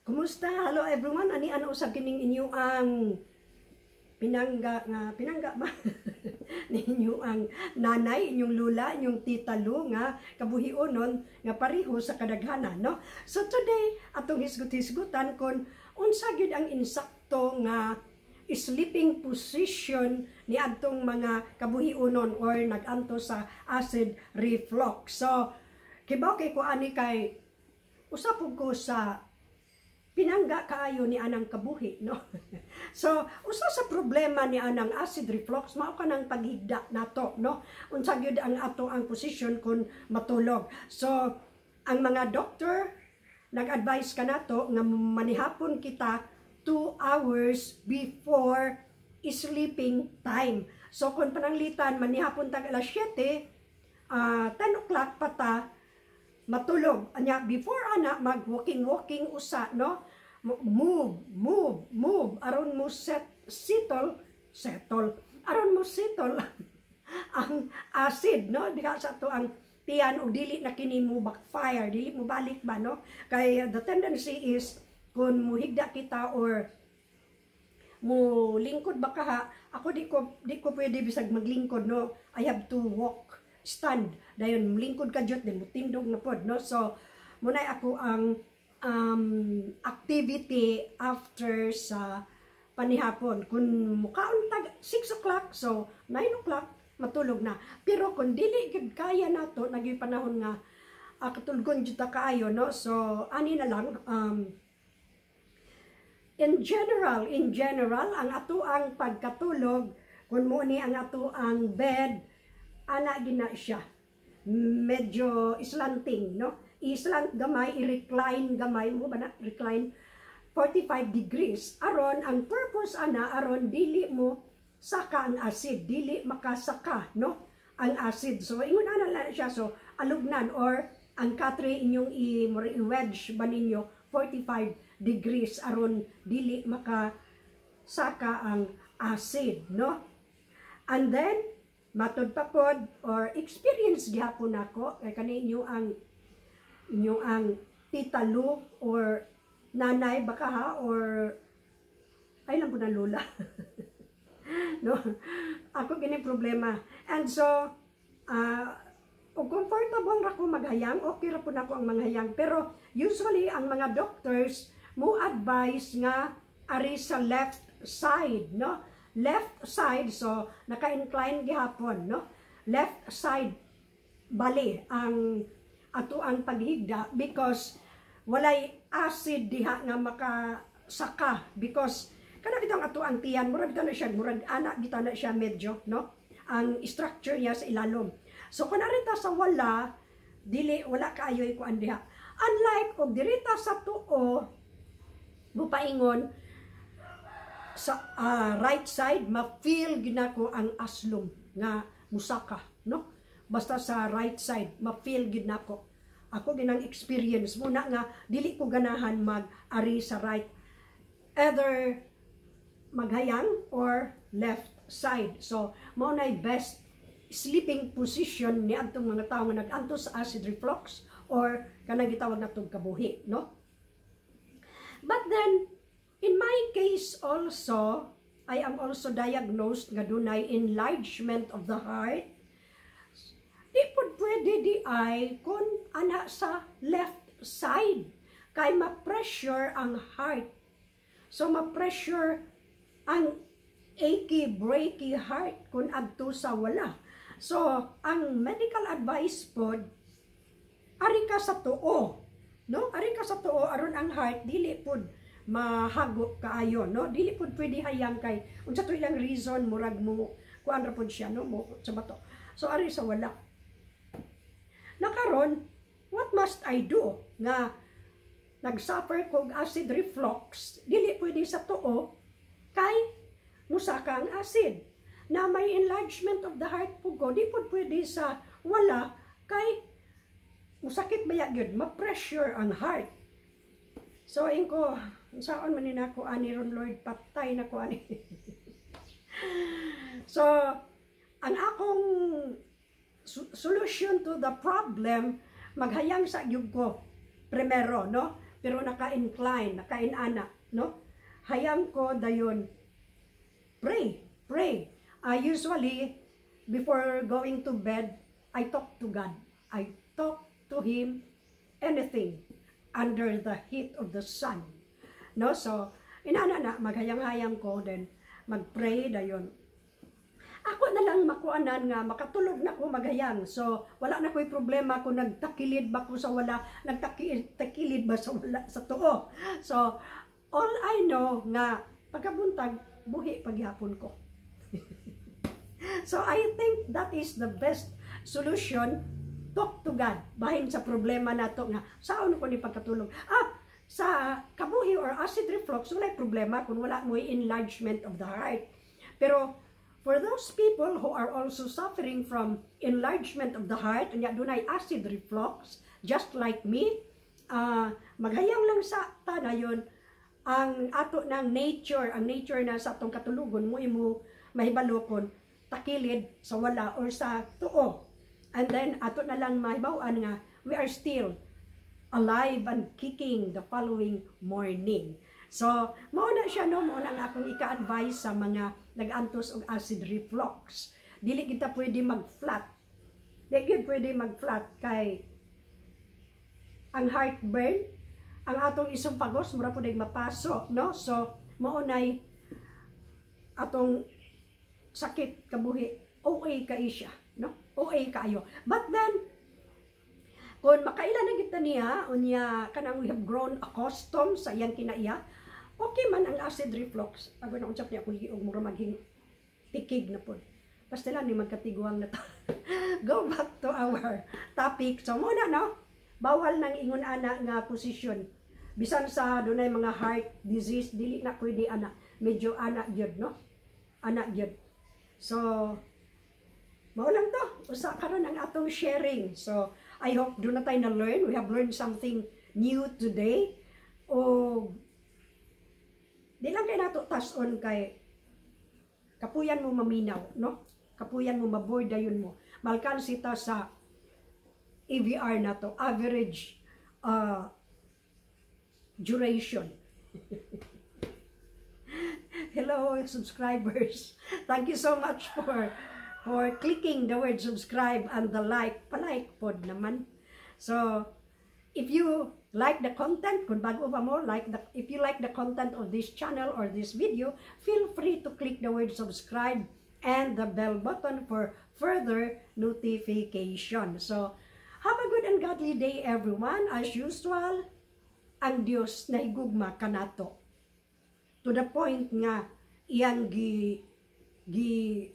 Kumusta? Hello everyone. Ani ano usab kining inyo ang pinangga nga pinangga ba ninyo ang nanay, inyong lula, inyong tita Lu nga kabuhionon nga pareho sa kadaghanan, no? So today atong hisgot-hisgutan kon unsa gyud ang insakto nga sleeping position ni adtong mga kabuhionon or nag-anto sa acid reflux. So kibaw kay ko ani kay usa pud ko sa pinangga kaayo ni anang kabuhi, no? So usa sa problema ni anang acid reflux mao kanang paghigda nato, no? Unsa gyud ang ato ang position kung matulog. So ang mga doctor nag-advise kanato nga manihapon kita 2 hours before sleeping time. So kung pananglitan manihapon tag alas 7, 10 o'clock pa ta matulog. Anya before ana, mag walking walking usa, no? Move, move, move aron mo set settle settle aron mo settle ang acid, no, diha sa ato ang tiyan og dili na kini mo backfire, dili mo balik ba, no? Kay the tendency is kung muhigda kita or mo lingkod ba kaha, ako di ko pwede bisag maglingkod, no? I have to walk, stand, dayon lingkod ka jud, then mutindog na pod, no? So munay ako ang activity after sa panihapon. Kung mukaon tag 6 o'clock, so 9 o'clock matulog na. Pero kung dili gid kaya nato, naging panahon nga katulgon jud ta kaayo, no? So ani na lang, in general, ang ato ang pagkatulog, kung mo ni ang ato ang bed, ana gina siya. Medyo slanting, no? I-slant gamay, i-recline gamay mo ba na recline 45 degrees. Aron ang purpose ana, aron dili mo saka ang acid, dili makasaka, no? Ang acid. So ingon ana lang siya, so alugnan or ang katre inyong i-wedge ba ninyo 45 degrees aron dili makasaka ang acid, no? And then matod pa pod or experience gihapon nako kay kani inyo ang tita Lu or nanay baka ha or ay lang po na lola, no? Ako gini problema and so og comfortable ra ko maghayang, okay ra po nako ang manghayang, pero usually ang mga doctors mo advise nga ari sa left side, no? Left side, so naka-incline gihapon, no? Left side bali ang ato ang paghigda because walay acid diha nga makasaka, because kana bitong ato ang tiyan, murag bitaw na siya, murag ana bitaw na siya medyo, no? Ang structure niya sa ilalom. So kung arita sa wala, dili wala kaayoy kuan diha, unlike og dirita sa tuo mupaingon sa right side, ma-feel gid nako ang aslom nga musaka, no? Basta sa right side ma-feel gid nako. Ako ginang experience mo na nga dili ko ganahan mag-ari sa right, either maghayang or left side. So mao nay best sleeping position ni adtong mga tawo nga nag-antos sa acid reflux or kanang gitawag natong kabuhi, no? But then in my case also, I am also diagnosed nga dunay enlargement of the heart. Di pod pwede di ay kung ana sa left side kay ma-pressure ang heart. So ma-pressure ang achy breaky heart kung adto sa wala. So ang medical advice pod, ari ka sa tuo, no? Ari ka sa tuo aron ang heart dili pod mahago kaayo, no? Dili pod pwede hayang kay unsa to ilang reason, murag mo kuan ra pod siya, no? Mo sa bato. So ari sa wala. Nakaron, what must I do nga nag-suffer kog acid reflux, dili pwede sa tuo kay musaka ang acid, na may enlargement of the heart po ko, di pod pwede sa wala kay musakit baya gyud, ma-pressure ang heart? So ingko, unsaon man ni nako ani ron, Lord? Patay na ko ani. So ang akong solution to the problem, maghayang sa gyud ko primero, no? Pero naka-incline, naka-inana, no? Hayang ko dayon, pray, pray. I usually, before going to bed, I talk to God. I talk to Him anything under the heat of the sun. No? So, inana na, maghayang-hayang ko, then mag-pray dayon. Ako na lang makuanan nga makatulog na ko maghayang. So, wala na ko'y problema kung nagtakilid ba ko sa wala, nagtakilid ba sa wala sa tuo. So, all I know nga pagkabuntag buhi pagyapon ko. So, I think that is the best solution. Talk to God. Bahin sa problema nato nga saon ko ni pagkatulog. Ah, sa kabuhi or acid reflux, wala problema kung wala mo enlargement of the heart. Pero for those people who are also suffering from enlargement of the heart, unya dunay acid reflux, just like me, maghayang lang sa tanayon ang ato ng nature, ang nature na sa atong katulugon mo imo mahibalo kon takilid sa wala or sa tuo. And then ato na lang mahibaw-an nga we are still alive and kicking the following morning. So, mao na siya, no, mao na ang akong ika-advise sa mga nag-antos og acid reflux. Dili kita pwede mag-flat. Dili kita pwede mag-flat kay ang heartburn, ang atong esophagus mura pud mapaso, no? So, mao nay atong sakit kabuhi, OA kay siya, no? OA kaayo. But then kung makaila na kita niya, unya kanang we have grown accustomed sa iyang kinaiya, okay man ang acid reflux. Agoy na, unsap niya akong liog, mura maghing tikig na pod. Basta lang ni magkatiguang na ta. Go back to our topic. So muna, no, bawal nang ingon ana nga posisyon. Bisan sa dunay mga heart disease, dili na pwede ana. Medyo ana gyud, no? Ana gyud. So mao lang to. Usa karon ang atong sharing. So I hope duna tay na learn. We have learned something new today. O di lang kay nato tas-on kay kapuyan mo maminaw, no? Kapuyan mo maboard dayon mo. Malkansi ta sa AVR na to, average duration. Hello, subscribers. Thank you so much for clicking the word subscribe and the like. Pa-like pod naman. So, if you like the content, kung bago pa mo, like the, if you like the content of this channel or this video, feel free to click the word subscribe and the bell button for further notification. So, have a good and godly day, everyone. As usual, ang Diyos nahigugma kanato. To the point nga, iyang gi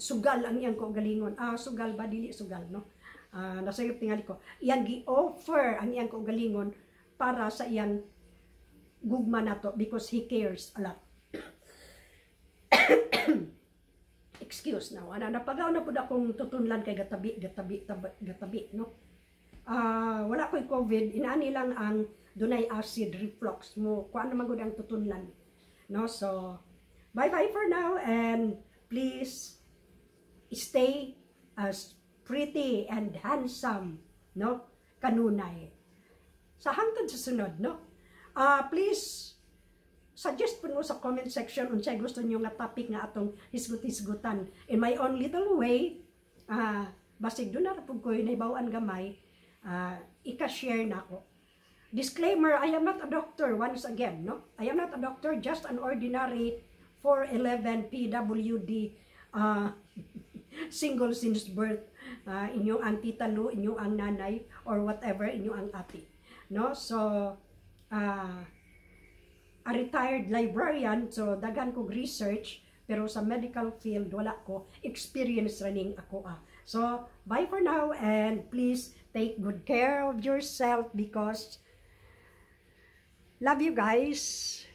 sugal ang iyang kaugalingon. Ah, sugal ba? Dili sugal, no? Ah, nasayop tingali ko. Iyang gi-offer ang iyang kaugalingon para sa iyang gugma nato because He cares a lot. Excuse now. Ana, napagaw na pud akong tutunlan kay gatabi, gatabi, gatabi, no? Ah, wala ko'y COVID, inaani lang ang dunay acid reflux mo, kuan naman gud ang tutunlan. No? So, bye-bye for now and please stay as pretty and handsome, no? Kanunay. Sa hangtod sa sunod, no? Ah, please suggest po mo sa comment section unsay gusto niyo nga topic nga atong hisgot-hisgutan. In my own little way, basig duna ra pud ko'y nahibaw-an gamay, ika-share na ako. Disclaimer, I am not a doctor once again, no? I am not a doctor, just an ordinary 411 PWD, single since birth, inyong ang Tita Lu, inyong ang nanay, or whatever, inyong ang ate. No? So, a retired librarian, so daghan kog research, pero sa medical field, wala ko experience running ako ah. So, bye for now and please take good care of yourself because love you guys.